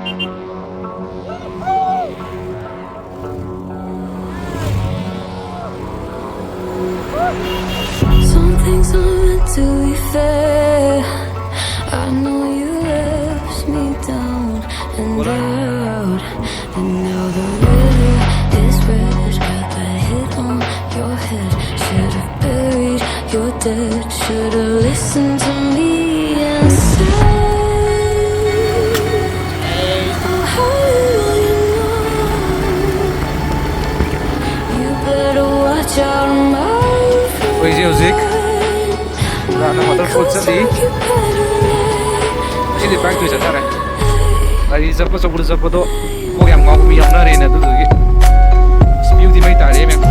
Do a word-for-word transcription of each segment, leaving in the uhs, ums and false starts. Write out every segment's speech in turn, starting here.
Some things are meant to be fair. I know you left me down and out. And now the river is red. Got that hit on your head. Should have buried your dead. Should have listened to me and said, "Oh, how do you know?" You better watch out, my friend. ꯑꯩꯈꯣꯏꯁꯦ ꯍꯧꯖꯤꯛ ꯒꯨꯖꯔꯥꯠꯇ waterfall ꯆꯠꯂꯤ꯫ ꯉꯁꯤꯗꯤ bike ꯇꯣꯡꯉ ꯆꯠꯅꯔꯦ꯫ ꯒꯥꯔꯤ ꯆꯠꯄ, ꯑꯆꯧꯕꯗ ꯆꯠꯄꯗꯣ ꯀꯣꯛ ꯌꯥꯝ ꯉꯥꯎꯕ ꯃꯤ ꯌꯥꯎꯅꯔꯦꯅꯦ꯫ ꯑꯗꯨꯗꯨꯒꯤ ꯑꯁ, view ꯗꯤ ꯃꯩ ꯇꯥꯔꯦ ꯃꯌꯥꯝ꯫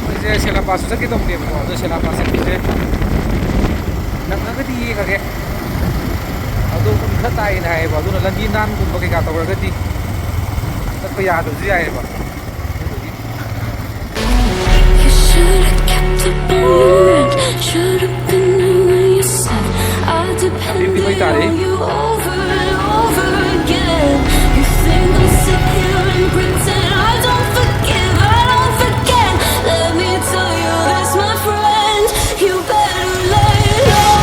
ꯑꯩꯁꯦ ꯁꯦꯂꯥꯄꯥꯁꯁꯨ ꯆꯠꯀꯦ ꯇꯧꯕꯅꯦꯕꯀꯣ, ꯑꯗꯣ ꯁꯦꯂꯥꯄꯥꯁ ꯆꯠꯄꯁꯦ ꯅꯪꯉꯒꯗꯤ ꯌꯦꯡꯉꯒꯦ꯫ ꯑꯗꯣ ꯎꯟ ꯈꯔ ꯇꯥꯏꯅ ꯍꯥꯏꯌꯦꯕ, ꯑꯗꯨꯅ ꯂꯝꯕꯤ ꯅꯥꯟꯒꯨꯝꯕ ꯀꯩꯀꯥ ꯇꯧꯔꯒꯗꯤ ꯆꯠꯄ ꯌꯥꯗꯕꯁꯨ ꯌꯥꯏꯑꯕ꯫ ꯑꯗꯨꯗꯨꯒꯤ You should have kept up on your end. Should have been there when you said I depended on you over and over again. You think I'm sick here and pretend I don't forgive, I don't forget. Let me tell you this, my friend, you better lay low.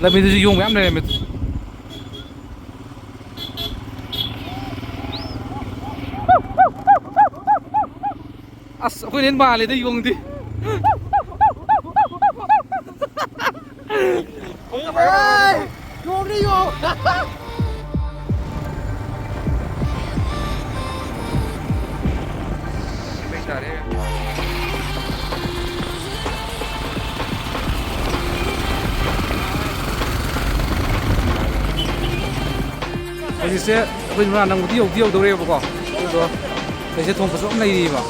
ꯂꯝꯕꯤꯗꯨꯁꯨ ꯌꯣꯡ ꯃꯌꯥꯝ ꯂꯩꯔꯝꯃꯦ꯫ ꯑꯁ, ꯑꯩꯈꯣꯏꯅ ꯍꯦꯟꯅ ꯃꯥꯜꯂꯦꯗ ꯌꯣꯡꯗꯤ꯫ ꯌꯣꯡꯅꯤ, ꯌꯣꯡ꯫ ꯍꯧꯖꯤꯛꯁꯦ ꯑꯩꯈꯣꯏ ꯃꯅꯥꯛ ꯅꯪꯕꯨꯗꯤ ꯌꯧꯗꯤ ꯌꯧꯗꯧꯔꯦꯕꯀꯣ, ꯑꯗꯨꯗꯣ ꯁꯤꯗꯩꯁꯦ ꯊꯣꯡ ꯐꯖꯕ ꯑꯃ ꯂꯩꯔꯤꯕ꯫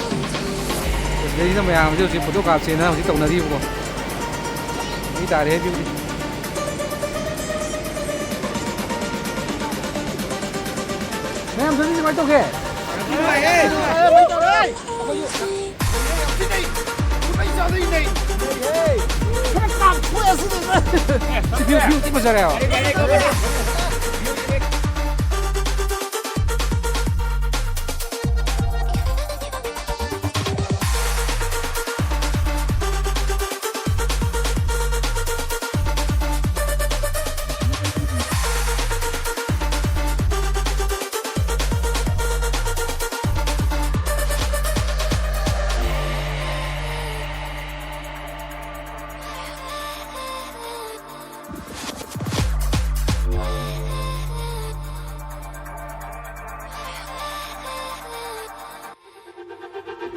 ꯁꯤꯗꯩꯁꯤꯗ ꯃꯌꯥꯝꯁꯦ ꯍꯧꯖꯤꯛ ꯐꯣꯇꯣ ꯀꯥꯞꯁꯦꯅ ꯍꯧꯖꯤꯛ ꯇꯧꯅꯔꯤꯕꯀꯣ꯫ ꯃꯤ ꯇꯥꯔꯦ ꯍꯥꯏꯕꯤꯕꯗꯤ꯫ ꯃꯌꯥꯝ ꯆꯠꯂꯤꯁꯦ ꯀꯃꯥꯏꯅ ꯇꯧꯒꯦ? ꯅꯨꯡꯉꯥꯏꯌꯦ꯫ ꯅꯨꯡꯉꯥꯏꯌꯦ, ꯅꯨꯡꯉꯥꯏꯌꯦ꯫ ꯈꯔ ꯀꯥꯝꯊꯣꯛꯑꯦ ꯁꯤꯗꯤ꯫ ꯁꯤ view, view ꯊꯤ ꯐꯖꯔꯦ ꯍꯥꯏꯕ꯫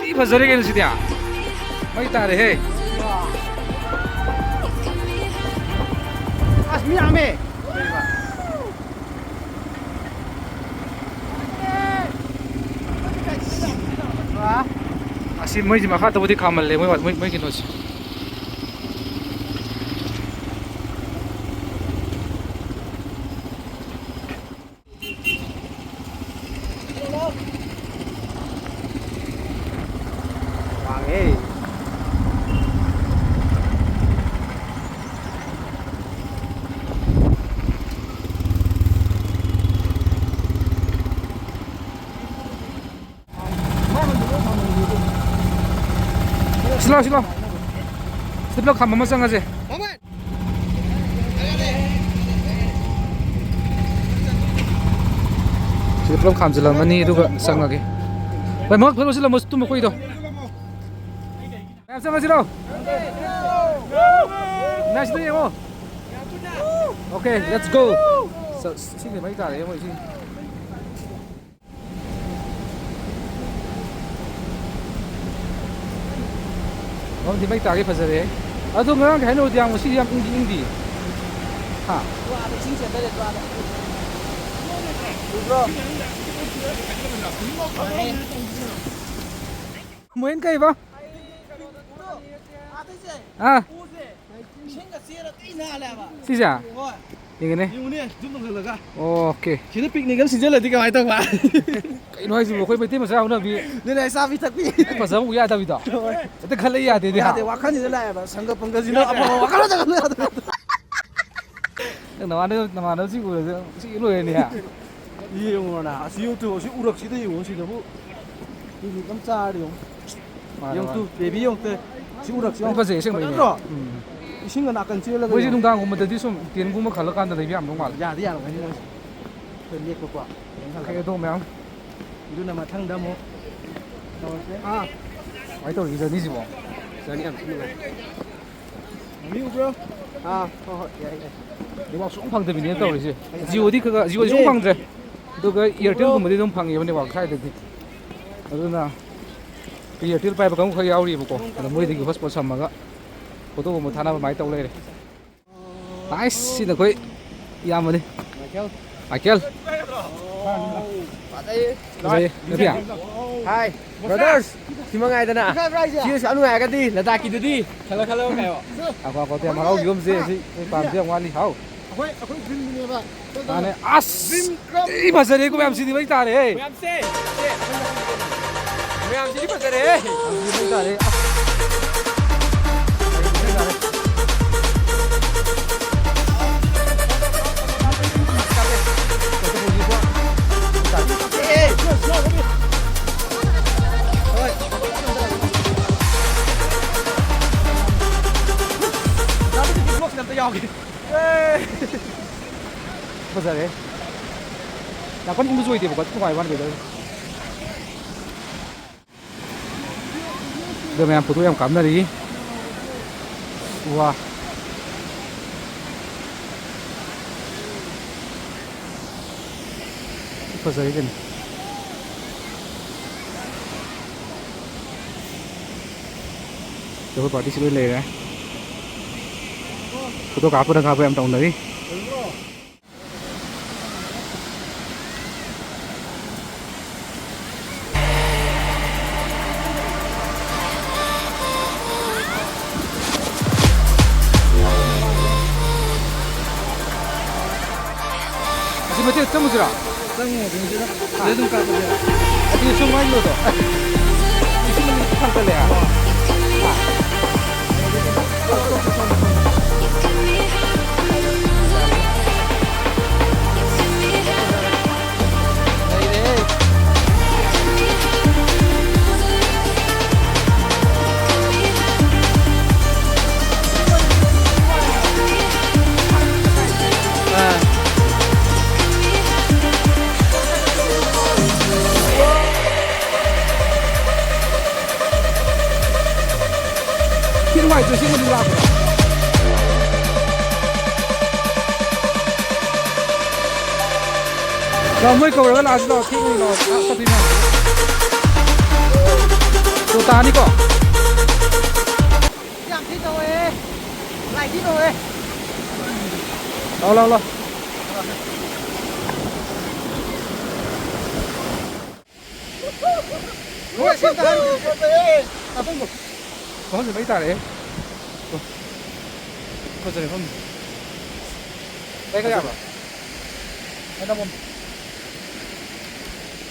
ꯊꯤ ꯐꯖꯔꯦ ꯀꯩꯅꯣ ꯁꯤꯗꯤ꯫ ꯃꯩ ꯇꯥꯔꯦꯍꯦ꯫ ꯑꯁ, ꯃꯤ ꯌꯥꯝꯃꯦ꯫ ꯑꯁꯤ ꯃꯩꯁꯤ ꯃꯈꯥ ꯇꯧꯕꯗꯤ ꯈꯥꯝꯃꯜꯂꯦ ꯃꯣꯏ, ꯃꯣꯏ, ꯃꯣꯏ ꯀꯩꯅꯣꯁꯦ꯫ ꯋꯥꯡꯉꯦ꯫ ꯁꯤꯂꯣ, ꯁꯤꯂꯣ꯫ ꯁꯤꯗ ꯄꯨꯂꯞ ꯈꯥꯝꯕ ꯑꯃ ꯆꯪꯉꯁꯦ꯫ ꯃꯃꯟ! ꯐꯔꯦꯅꯦ, ꯄꯨꯂꯞ ꯈꯥꯝꯖꯤꯜꯂꯝꯃꯅꯤ, ꯑꯗꯨꯒ ꯆꯪꯉꯒꯦ꯫ ꯚꯥꯏ, ꯃꯉꯛ ꯐꯖꯅ ꯂꯣꯏꯁꯤꯜꯂꯝꯃꯣ, ꯇꯨꯝꯕ ꯀꯣꯏꯗꯣ꯫ ꯃꯌꯥꯝ ꯆꯪꯉꯁꯤꯔꯣ? ꯅꯥꯏꯁꯇ ꯌꯦꯡꯉꯣ꯫ Okay, let's go. ꯁ-, ꯁꯤꯅ ꯃꯩ ꯇꯥꯔꯦ, ꯃꯣꯏ ꯁꯤ꯫ ꯃꯐꯝꯗꯤ ꯃꯩ ꯇꯥꯒꯦ ꯐꯖꯔꯦ꯫ ꯑꯗꯣ ꯉꯔꯥꯡꯒꯤ ꯍꯥꯏꯅꯔꯨꯗꯤ ꯌꯥꯝ, ꯉꯁꯤꯗꯤ ꯌꯥꯝ ꯏꯪꯗꯤ ꯏꯪꯗꯤ꯫ ꯍꯥ? ꯇꯨ ꯑꯥꯗ ꯏꯁꯤꯡ ꯆꯦꯟꯊꯔꯦ, ꯇꯨ ꯑꯥꯗ꯫ ꯎꯕ꯭ꯔꯣ? ꯃꯣꯍꯦꯟ ꯀꯩꯕ? ꯑꯥ꯫ ꯏꯁꯤꯡꯒ ꯆꯦꯔ ꯊꯤ ꯅꯥꯜꯂꯦ ꯍꯥꯏꯕ꯫ ꯁꯤꯁꯦ? ꯍꯣꯏ꯫ ꯌꯦꯡꯒꯦꯅꯦ꯫ ꯌꯦꯡꯉꯨꯅꯦ, zoom ꯇꯧꯁꯜꯂꯒ꯫ ꯑꯣꯀꯦ꯫ ꯁꯤꯗ picnic ꯑꯃ ꯁꯤꯟꯖꯜꯂꯗꯤ ꯀꯃꯥꯏ ꯇꯧꯕ? ꯀꯩꯅꯣ ꯍꯥꯏꯁꯤꯕꯣ? ꯑꯩꯈꯣꯏ ꯃꯩꯇꯩ ꯃꯆꯥ ꯍꯧꯅꯕꯤ꯫ ꯑꯗꯨꯅꯦ, ꯆꯥꯕꯤ ꯊꯛꯄꯤ꯫ ꯐꯖꯕ ꯎ ꯌꯥꯗꯕꯤꯗꯣ꯫ ꯍꯣꯏ꯫ ꯍꯦꯛꯇ ꯈꯜꯂ ꯌꯥꯗꯦꯗꯤ ꯍꯥ? ꯌꯥꯗꯦ, ꯋꯥꯈꯜꯁꯤꯗ ꯂꯥꯛꯑꯦꯕ꯫ ꯁꯪꯒ ꯄꯪꯒꯁꯤꯅ ꯑꯃ ꯋꯥꯈꯜ ꯑꯃꯗ ꯈꯜꯂ ꯌꯥꯗꯕ꯫ ꯅꯪ ꯅꯃꯥꯟꯅꯕ-, ꯅꯃꯥꯟꯅꯕꯁꯤꯡ ꯎꯔꯗꯤ ꯁꯤ ꯂꯣꯏꯔꯅꯤ ꯍꯥ? ꯌꯦꯡꯉꯣꯅ, ꯑꯁꯤ ꯌꯦꯡꯉꯨ ꯇꯨ, ꯑꯁꯤ ꯎꯔꯛꯁꯤꯗ ꯌꯦꯡꯉꯨ, ꯁꯤꯗꯕꯨ picnic ꯑꯃ ꯆꯥꯔꯗꯤ ꯌꯦꯡꯉꯨ꯫ ꯃꯥꯅꯦ, ꯌꯦꯡꯉꯨ ꯃꯥꯅꯦ꯫ ꯇꯨ, baby ꯌꯦꯡꯉꯨ ꯇꯨ꯫ ꯁꯤ ꯎꯔꯛꯁꯤ ꯌꯦꯡꯉꯨ꯫ ꯐꯖꯩ ꯑꯁꯦꯡꯕꯩꯅꯦ꯫ ꯐꯖꯗ꯭ꯔꯣ? ꯎꯝ꯫ ꯏꯁꯤꯡꯒ ꯅꯥꯀꯟ ꯆꯦꯜꯂꯒ ꯃꯣꯏꯁꯦ ꯌꯦꯡꯉꯨ꯫ ꯅꯨꯡꯗꯥꯡꯒꯨꯝꯕꯗꯗꯤ ꯁꯨꯝ tent ꯒꯨꯝꯕ ꯈꯜꯂꯀꯥꯟꯗ ꯂꯩꯕ ꯌꯥꯝ ꯅꯨꯡꯉꯥꯏ ꯃꯥꯜꯂꯦ꯫ ꯌꯥꯗꯤ ꯌꯥꯔꯝꯒꯅꯤ ꯃꯣꯏꯁꯦ꯫ ꯑꯩꯈꯣꯏ ꯂꯦꯞꯄꯀꯣ꯫ ꯌꯦꯡ ꯈꯜꯂꯒ꯫ ꯀꯩ ꯑꯗꯣ ꯃꯌꯥꯝ꯫ ꯑꯗꯨꯅ ꯃꯊꯪꯗ ꯑꯃꯨꯛ ꯇꯧꯔꯁꯦ꯫ ꯑꯥ꯫ ꯀꯃꯥꯏꯅ ꯇꯧꯔꯤꯒꯦ journey ꯁꯤꯕꯣ? Journey ꯌꯥꯝ ꯊꯤ ꯅꯨꯡꯉꯥꯏ꯫ ꯃꯃꯤ ꯎꯕ꯭ꯔꯣ? ꯑꯥ, ꯍꯣꯏ, ꯍꯣꯏ, ꯌꯥꯏ, ꯌꯥꯏ꯫ Network ꯁꯨꯡꯐꯪ ꯐꯪꯗꯕꯤꯅꯦ ꯇꯧꯔꯤꯁꯦ꯫ Jio ꯗꯤ ꯈꯔ ꯈꯔ, Jio ꯗꯤ ꯁꯨꯡꯐꯪ ꯐꯪꯗ꯭ꯔꯦ꯫ ꯑꯗꯨꯒ Airtel ꯒꯨꯝꯕꯗꯤ ꯑꯗꯨꯝ ꯐꯪꯉꯦꯕ network ꯁ꯭ꯋꯥꯏꯗꯗꯤ꯫ ꯑꯗꯨꯅ Airtel ꯄꯥꯏꯕ ꯀꯥꯡꯕꯨ ꯈꯔ ꯌꯥꯎꯔꯤꯕꯀꯣ꯫ ꯑꯗꯣ ꯃꯣꯏꯗꯒꯤ hotspot ꯁꯝꯃꯒ photo ꯒꯨꯝꯕ ꯊꯥꯅꯕ ꯑꯗꯨꯃꯥꯏꯅ ꯇꯧ ꯂꯩꯔꯦ꯫ Nice, ꯁꯤꯅ ꯑꯩꯈꯣꯏ ꯏꯌꯥꯝꯕꯅꯤ꯫ ꯃꯥꯏꯀꯦꯜ꯫ ꯃꯥꯏꯀꯦꯜ꯫ ꯐꯖꯩꯌꯦ꯫ ꯐꯖꯩꯌꯦ꯫ ꯅꯨꯄꯤ? Hi, brothers꯫ ꯁꯤ ꯃꯉꯥꯏꯗꯅ꯫ ꯁꯤ ꯌꯥꯝ ꯅꯨꯡꯉꯥꯏꯔꯒꯗꯤ ꯂꯗꯥꯛꯀꯤꯗꯨꯗꯤ꯫ ꯈꯜꯂꯣ, ꯈꯜꯂꯣ, ꯀꯩꯅꯣ꯫ ꯑꯩꯈꯣꯏ ꯄꯥꯝꯗꯤ ꯌꯥꯝ ꯋꯥꯠꯂꯤ꯫ ꯍꯥꯎ꯫ ꯑꯩꯈꯣꯏ, ꯑꯩꯈꯣꯏ dream ꯅꯦꯕ꯫ ꯃꯥꯅꯦ꯫ ꯑꯁ! ꯊꯤ ꯐꯖꯔꯦꯀꯣ ꯃꯌꯥꯝ, ꯁꯤꯗꯤ ꯃꯩ ꯇꯥꯔꯦꯍꯦ꯫ ꯃꯌꯥꯝꯁꯦ, ꯁꯦ, ꯃꯌꯥꯝꯁꯤꯗꯤ ꯐꯖꯔꯦꯍꯦ꯫ ꯃꯌꯥꯝꯁꯤꯗꯤ ꯃꯩ ꯇꯥꯔꯦ꯫ ꯑꯁ! ꯐꯖꯔꯦ꯫ ꯌꯥꯝ ꯀꯟꯅ ꯏꯪꯕꯁꯨ ꯑꯣꯏꯗꯦꯕꯀꯣ, ꯑꯗꯨꯝ ꯅꯨꯡꯉꯥꯏꯕ ꯋꯥꯅꯤ weather꯫ ꯑꯗꯣ ꯃꯌꯥꯝ photo ꯌꯥꯝ ꯀꯥꯞꯅꯔꯤ꯫ ꯋꯥ꯫ ꯐꯖꯔꯤ ꯀꯩꯅꯣ꯫ ꯑꯩꯈꯣꯏ party ꯁꯤ ꯂꯣꯏ ꯂꯩꯔꯦ꯫ Photo ꯀꯥꯞꯄꯗ ꯀꯥꯞꯄ ꯌꯥꯝ ꯇꯧꯅꯔꯤ꯫ ꯑꯁꯤ ꯃꯆꯦ ꯆꯪꯉꯨꯁꯤꯔꯣ? ꯆꯪꯉꯣ, ꯀꯩꯅꯣꯁꯤꯗ꯫ ꯁꯤꯗ ꯑꯗꯨꯝ ꯀꯥꯞꯄꯁꯦ꯫ ꯑꯁꯤ ꯁꯨꯝ ꯍꯥꯏꯒꯗꯧꯗꯣ꯫ ꯑꯁꯤ ꯁꯨꯝ ꯊꯥꯡꯒꯠꯂꯦ꯫ ꯑꯥ꯫ ꯁꯤ ꯅꯨꯡꯉꯥꯏꯇ꯭ꯔꯣ? ꯁꯤ ꯃꯅꯨꯡ ꯂꯥꯛꯄ꯭ꯔꯣ? ꯂꯥꯎ, ꯃꯣꯏ ꯀꯧꯔꯒ ꯂꯥꯛꯑꯁꯤ ꯂꯥꯎ, ꯊꯦꯡꯉꯅꯤ ꯂꯥꯎ, ꯆꯥꯛ ꯆꯥꯊꯣꯛꯏ ꯃꯌꯥꯝ꯫ ꯇꯣ ꯇꯥꯅꯤꯀꯣ? ꯌꯥꯝ ꯊꯤ ꯇꯧꯋꯦ꯫ ꯂꯥꯏ ꯊꯤ ꯇꯧꯋꯦ꯫ ꯂꯥꯎ, ꯂꯥꯎ, ꯂꯥꯎ꯫ ꯍꯣꯏ, ꯁꯤ ꯑꯝꯇ ꯍꯥꯏꯔꯨꯒꯦ꯫ ꯐꯖꯩꯌꯦ꯫ ꯅꯥꯇꯣꯡꯗꯣ꯫ ꯃꯐꯝꯁꯦ ꯃꯩ ꯇꯥꯔꯦ꯫ ꯐꯖꯔꯦ ꯃꯐꯝꯁꯦ꯫ ꯀꯩ ꯀꯩ ꯌꯥꯕ꯭ꯔꯣ? ꯐꯖꯔꯦ꯫ ꯍꯥꯏ ꯅꯝꯃꯣ꯫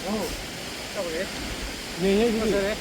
ꯑꯣ꯫ ꯇꯧꯔꯦ꯫ ꯌꯦꯡꯉꯦ ꯑꯩꯁꯨ꯫ ꯐꯖꯔꯦ꯫